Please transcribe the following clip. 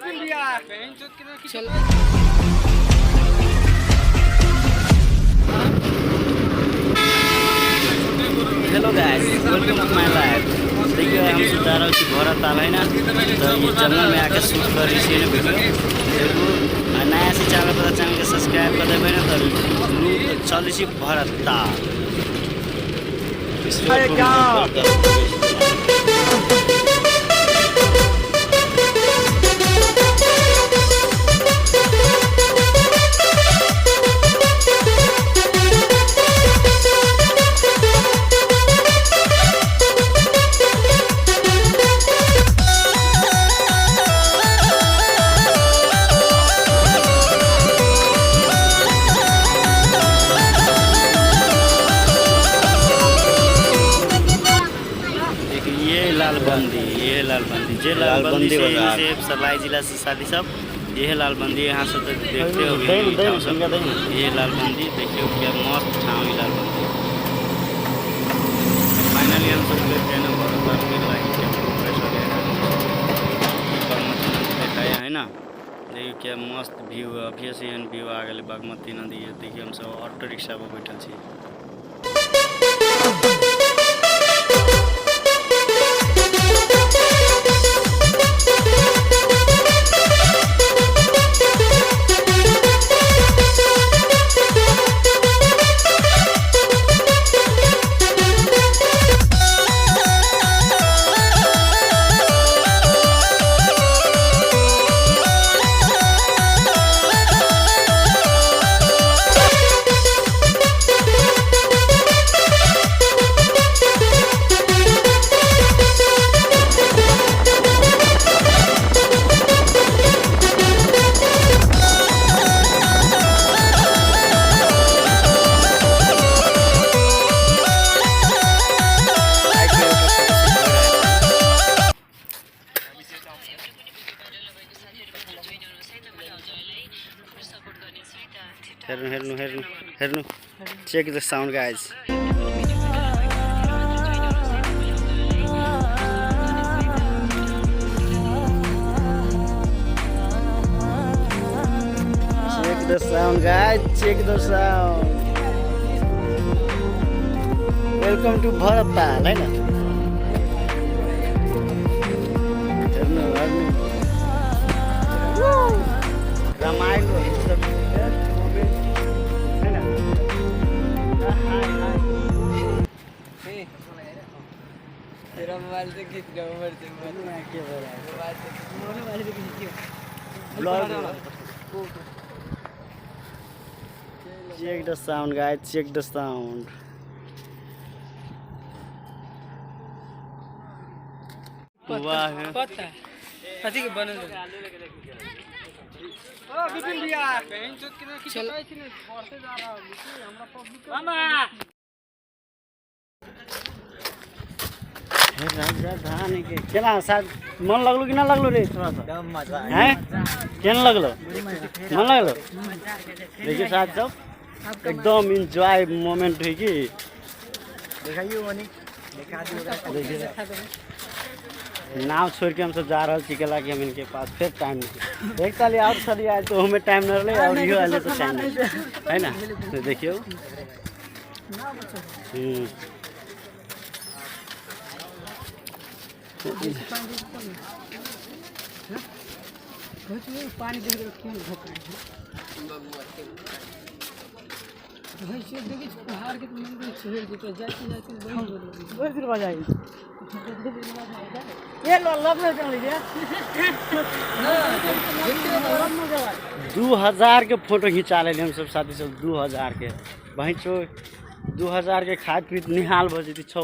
चल। Hello guys, welcome to my life. देखियो, हम सब जा रहल छी भरत ताल है ना, तो ये जंगल में आके शूट कर रही छी वीडियो। देखू, आ नया से चैनल पर चैनल के सब्सक्राइब कर देबै ना। तो चलै छी भरत ताल। अरे क्या? देखिए, ये लालबंदी, ये लालबंदी जे लालबंदी से बाजार। से सलाई जिला से शादी सब ये है लालबंदी। यहाँ से तो देखते हो ये ठाव सब। ये लालबंदी देखियो, क्या मस्त ठाव है लालबंदी। फाइनली हम सब गए ना भरत के लागि टेम्पो पैसा गए, बागमती नदी देखाया है ना। देखिए, क्या मस्त व्यू है। अभी से एहन व्यू आ गेलै बागमती नदी है। देखिए, हम सब ऑटो रिक्शा पर बैठल छी। हेर्नु, हेर्नु, हेर्नु, हेर्नु। Check the sound, guys. Check the sound, guys. Check the sound. Welcome to Bharat Tal होइन। हेर्नु, हेर्नु, रमाइलो। It's the best moment, होइन? Hi, hi. तेरा मोबाइल से खींच गया ऊपर से। के भइरहेको? मोबाइल से खींच। Blog. Check the sound, guys. Check the sound. वाह है। पता कथी के बनल है? ओ विपिन भैया, चल। मामा। हे राजधानी के केना साथ मन लगलो कि ना लगलो रे थोड़ा सा? मजा। हैं, केना लगलो? मन लगलो? देखिए साथ सब एकदम इंजॉय मोमेंट है कि। देखाइयो मनी, देखा दियो। देखिए, नाव छोड़ के हम सब जा रहल छी, केला कि हम इनके पास फिर टाइम नहीं। एक साल और छली आयल तो हमें टाइम न रहलै और इहो आयल तो टाइम नहीं है ना। तो देखियौ। पानी देख रहे क्यों धोखा है? देखी, पहाड़ के मंदिर छोड़ देते जाते जाते बंद हो। बहुत दूर बजाई ये लो लग में चल गया। 2000 के फोटो घिंचा लेली हम सब साथी सब। 2000 के वहीं छो, 2000 के खाद पीत निहाल भऽ जेती छौ।